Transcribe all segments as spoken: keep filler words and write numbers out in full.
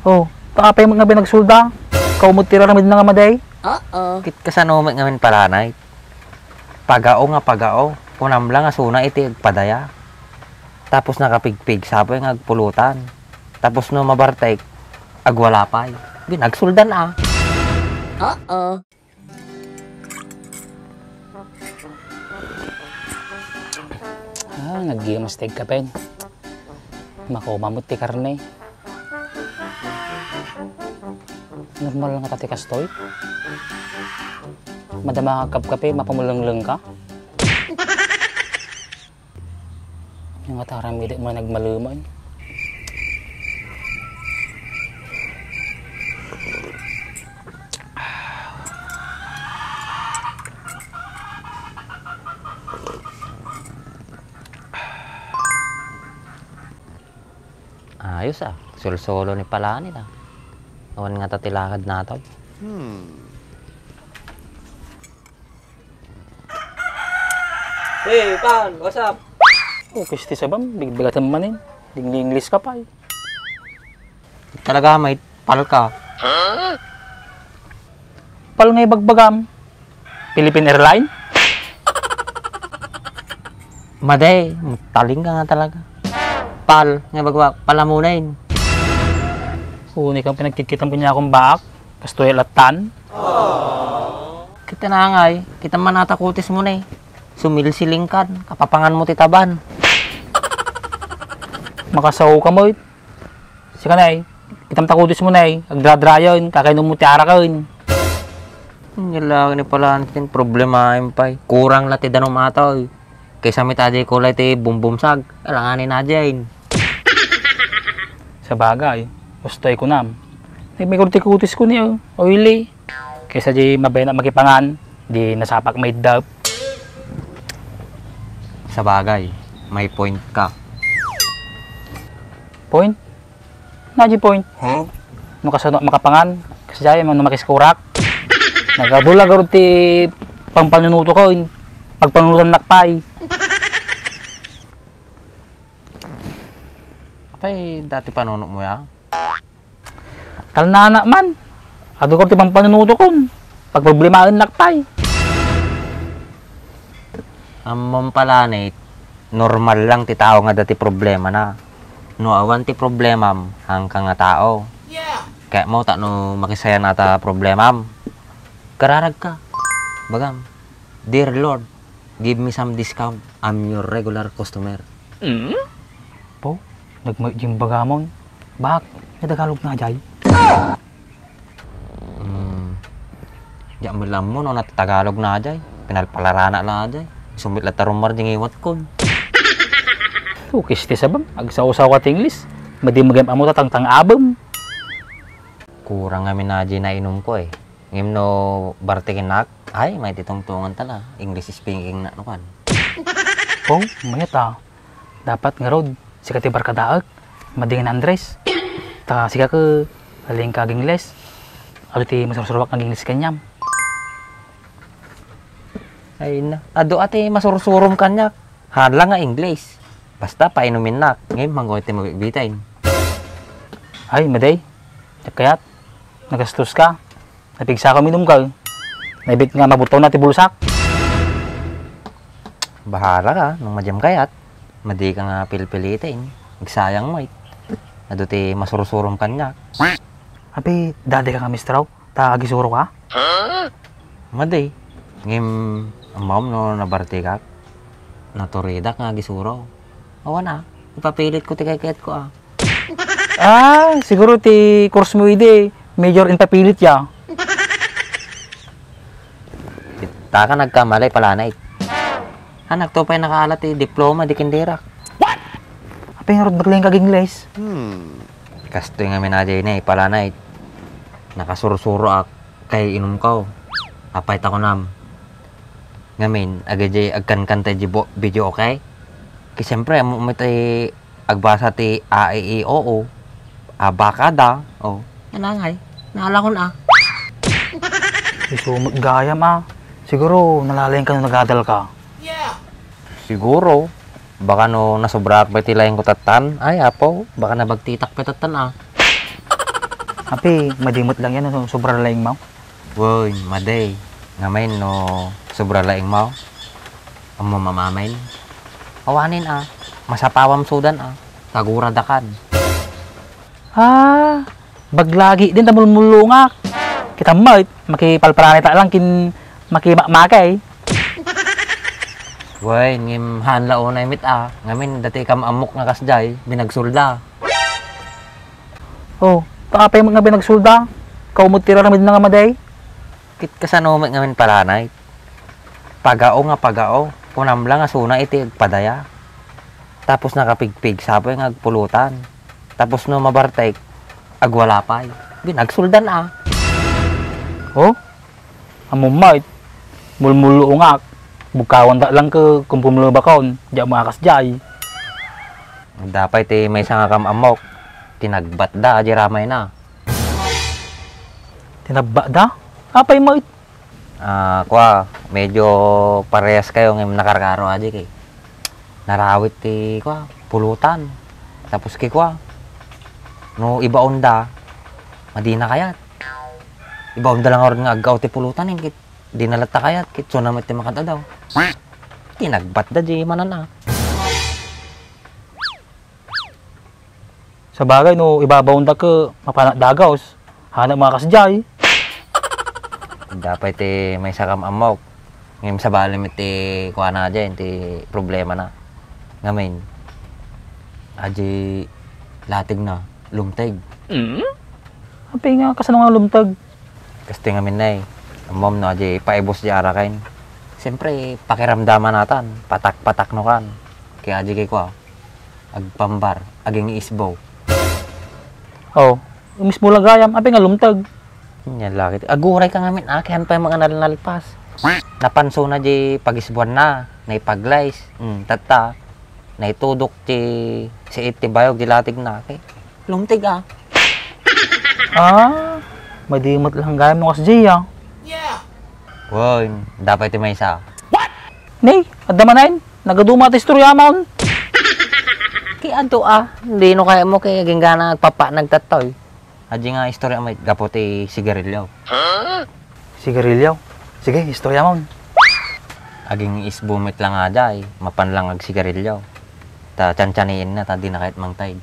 Oh, ta apay met nga binagsulda? Kaumot ti raramid na nga maday? Oo. Ket kasano met ngamin palanay? Pagao nga pagao. Kunam la nga suna iti agpadaya. Tapos nakapigpig, sapoy nga agpulutan. Tapos no mabartek, agwala pay. Binagsuldan a. Oo. Ah, naggimas ti agkapen. Makumamet ti karne. Normal nga ta ti kastoy. Madama nga agkapkape, mapamulengleng ka. Nga taram idi man nagmaleman. Ayos a, solsolo ni Palani na. Awan nga ta ti lakad nataw. Hmm. Hey, Pal, what's up? Oh, kisti sabam, bigbigaten manen. Ding English ka pay. Talaga, may pal ka. Pal nga ibagbagam, Philippine Airline? Madi, taling ka nga talaga. Pal nga ibagbagam, palamunin. Uni kang pinagkitkitan ko niya akong baak, kastoy latan. Kita na ngay, kita man ata kutis mo na eh. Sumilsiling kan, kapapangan mo ti taban. Makasaw ka mo, eh. Sika na eh. Kitam ta kutis mo na eh. Agdradrayon, kakainom mo ti araken. Ang galaw ni pala, ang problema, impay. Kurang la ti danum ato, eh. Kaysa mitadi ko la ti bumbumsag, alanganin na dyan. Sabagay, gusto ay kunam. Nagmigor ti kutis ko ni, oh. Oily. Kaysa di mabena makipangan, di nasapak may dap. Sabagay, may point ka. Point? Na di point? Huh? No kasano makapangan, kasi dyan, no makiskurak. Nagabula garod ti pampanunuto ko, in-, pagpanunutan nakpay. Apay, dati panunot mo ya? Talnana man. Adu ko ti pampanunuto kon. Pagproblemaen nak pay. Ammom pala, Nate, normal lang ti tao nga adda ti problemana. No awan ti problemam, haanka nga tao. Yeah. Kayatmo ta no makisayan ata problemam, kararag ka. Bagam, "Dear Lord, give me some discount. I'm your regular customer." Mm? Po, nagmayat jay imbagamon. Bak, nga Tagalog na jay? Hmm. Diak met la ammo no natagalog na jay. Pinalpalarana la jay. Sumbit la tarumar di ngiwat kon. Tukis ti sabam, agsawsaw ka ti English. Madi magem ammo tatangtang abem. Kurang amin na jay nainom ko eh. Ngem no bartikennak, ay, may ti tungtungan ta la. English speaking na, no kan. Pong, mayat a. Dapat ngarud, sika ti barkadaek, madi nga ni Andres. Ta sika ket, alin ka ag-Ingles. Adu ti masursuruak nga ag-Ingles kaniam. Ay na, adu a ti masursurom kaniak. Haan la nga Ingles. Basta painuminnak, ngem manggoy ti mabitbiten. Ay, madi. Diak kayat. Nagastos ka. Napigsaka minum ka. Naibit nga mabutaw na ti bulsak. Bahala ka, nung madiam kayat. Madi ka nga pilpilitin. Agsayang mo, eh. Adu ti masursurom kaniak. Abi, dadi ka nga mistraw? Ta agisuro ka? Madi. Ngem, ammom no nabartikak. Naturidak nga agisuro. Awan a. Ipapilit ko ti kayat ko a. Ah, siguro ti course mo idi, major in papilit ya. Taka nagkamali pala na it. Anak to pa'y nakaala ti diploma di kindirak. What? Apay ngarud naglaing ka ag-Ingles? Hmm. Kastoy nga minajay na, eh, pala na it. Nakasursuro ak kay inum ko. Apay ta kunam. Ngamin, agay agkankan tayo di bo-, video, okay? Kay siyempre, amo, amo tayo agbasa ti A, I, E, O, O. Abakada. O, nanangay. Naalakon a. Isu met gayam a. Siguro, nalalaing ka no nagadal ka. Siguro. Baka no nasobraak pay ti laing ko tattan. Ay, apo, baka nabagtitak pay tattan a. Apay, madi met lang yan, no, sobra laeng mo. Woy, madi. Ngamin, no, sobra laeng mo. Ammom amin. Awanen, a. Masapawam sudan, a. Taguradakan. Ah, baglagi din ta mulmulungak. Kita met, makipalpalanita lang kin makimakmakay. Woy, ngem haan la unay met, a. Ngamin, dati kam ammok nga kasjay, binagsolda. Oh, ta apay met nga binagsolda? Kaumot ti raramidna nga madi? Ket kasano met ngamin palanay? Pagao nga pagao, kunam la nga suna iti agpadaya. Tapos nakapigpig, sapay nga agpulutan. Tapos no mabartek, agwala pay. Binagsoldan, a. Oh? Ammom met, mulmulungak. Bugkawanta lang ket kumpumlubakon, diak makasjay. Dapay ti maysa nga kam-ammok, tinagbatda a di ramayna. Tinagbatda? Apay met? Ah, kua, medyo parehas kayo ngem nakarkaro a di kay. Narawit ti, kua, pulutan. Tapos kay, kua, no ibaonda, madina kayat. Ibaonda lang ngarud nga aggaw ti pulutan, eh, ket dina latta kayat, ket suna met ti makad-adaw. Tinagbatda di manana. Sabagay, no ibabaonda ket mapanak dagaws, hanak makasjay. Dapay ti maysa kam-ammok. Ngem sabali met ti kuana diay, ti problemana. Ngamin, a di lategna, lumteg. Apay nga, kasano nga lumteg? Kastoy ngamin, nay. Ammom no, a di paibus di araken. Siyempre, pakiramdaman natan, patak-patak no kan. Kaya a di kay kua, agpambar, agingiisbo. Oh, mismo la gayam, apay nga lumteg? Nya lagi. Aguray ka ngamin, a, ket haan pay mga nalnalpas. Napansona di pagisbuanna, naipaglays, mm, tatta, naitudok ti siit ti bayog di lategna, ket lumteg, a. Ah, madi met lang gayam no kasjay, a. Wen, dapay ti maysa. Nay, adda manen, nagaduma ti istoryamon. Ket adu, a, dino kayatmo ket agingga agpapatnag tattoy. Adi nga istorya met gapu ti sigarilyo. Sigarilyo? Sige, istoryamon. Agingiisbo met lang a diay, mapan lang agsigarilyo. Ta tiantianienna, ta dina kayat mangteg.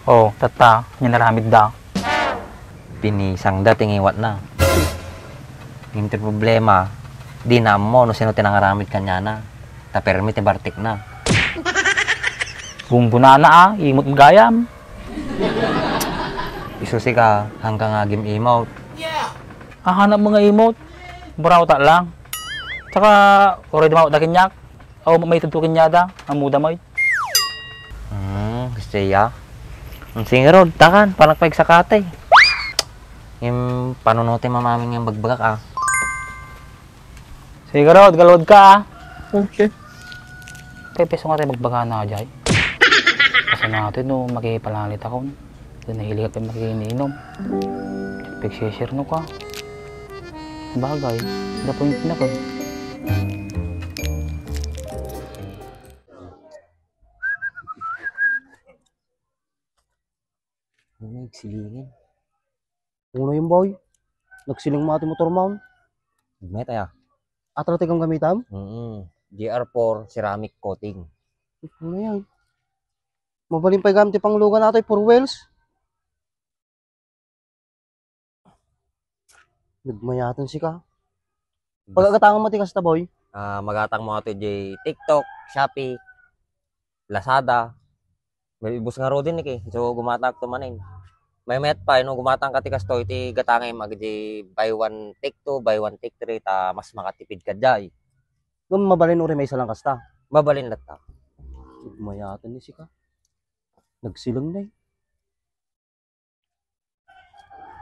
Oh, tatta, ania naramidda? Pinisangda ti ngiwatna. Ngem ti problema, dina ammo no sino ti nangaramid kaniana. Ta permi ti bartekna. Bungbunana, a, imot gayam. Isu sika, haanka nga agim-imot. Ahanap mo nga imot? Burawta lang. Saka, uray dumawatda kaniak. Awan met maitedto kaniada, ammoda met. Hmm, kasjay a. Hmm, sige ngarud, takan, panak pay agsakati. Ngem, panunotem amin nga imbagbagak, a. Sige ngarud, galudka, a. Okay. Pepeso nga tayo magbagana diay. Kasano ti no makipalalitakon. Nahilig ka makininom. Pag-share no ka. Bagay, the point na ka. Ano yung silingin? Uno yung boy. Nagsiling mo ati motor mo. Met aya. Atro ti gamitam? Mm. G R four ceramic coating. Ano yan? Mabalin pay gam ti panglugan atoy four wheels. Nagmayaten sika. Pagagatangan mo ti kasta, boy? Ah, magatang mo ato di TikTok, Shopee, Lazada. May ibus nga rodin ni ki. So, gumatak to manin. May met pa, no, gumatang ka ti kastoy, ti gatangem, agdi buy one, take two, buy one, take three, ta mas makatipid ka jay. Ngem mabalin uri maysa lang kasta. Mabalin latta. Mayatan ni sika. Nagsilang na eh.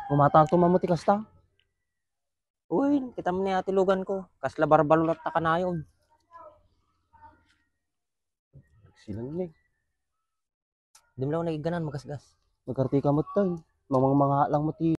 Gumatang to mamo ti kasta. Uy, kita mo ni ati lugan ko. Kasla barbalo latta kanayon. Nagsilang na eh. Dimlaw na iganan, magasgas. Nagkarti ka mo to eh. Mamang mga lang mo ti